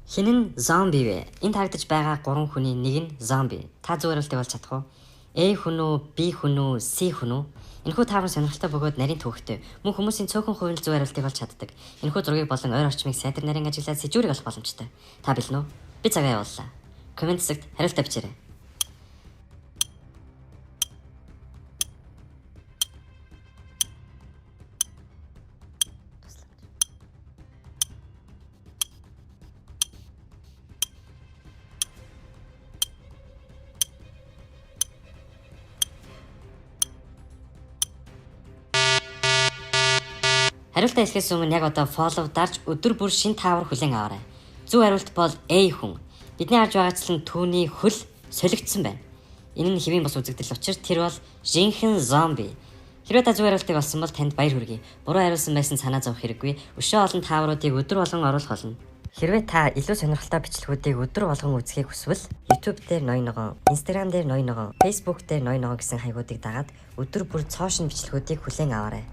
Хэн нь зомби вэ? Энд харагдаж байгаа 3 хүний нэг нь зомби. Та зөв хариултыг олж чадах уу? A хүн үү, B хүн үү, C хүн үү? Энэхүү таавар сонирхолтой бөгөөд нарийн түүхтэй. Мөн хүмүүсийн цөөхөн хувь нь зөв хариултыг олж чаддаг. Энэхүү зургийг болон ойр орчмыг сайтар нарийн ажиглаад сэжүүрийг олох боломжтой. Та бэлэн үү? Би цагаа явууллаа. Коммент хэсэгт хариултаа бичээрэй. Хариултаа хэлэхээс өмнө яг одоо follow дарж өдөр бүр шинэ таавар хүлээн аваарай. Зөв хариулт бол A хүн. Бидний харж байгаачлан түүний хөл солигдсон байна. Энэ нь хэвийн бус үзэгдэл учир тэр бол жинхэнэ зомби. Хэрвээ та зөв хариултыг олсон бол танд баяр хүргэе. Буруу хариулсан байсан санаа зовох хэрэггүй. Өшөө олон таавруудыг өдөр болгон оруулах болно. Хэрвээ та илүү сонирхолтой бичлэгүүдийг өдөр болгон үзэхийг хүсвэл YouTube дээр Ноён Ногоон, Instagram дээр Ноён Ногоон, Facebook дээр Ноён Ногоон гэсэн хаягуудыг дагаад өдөр бүр цоо шинэ бичлэгүүдийг хүлээн аваарай.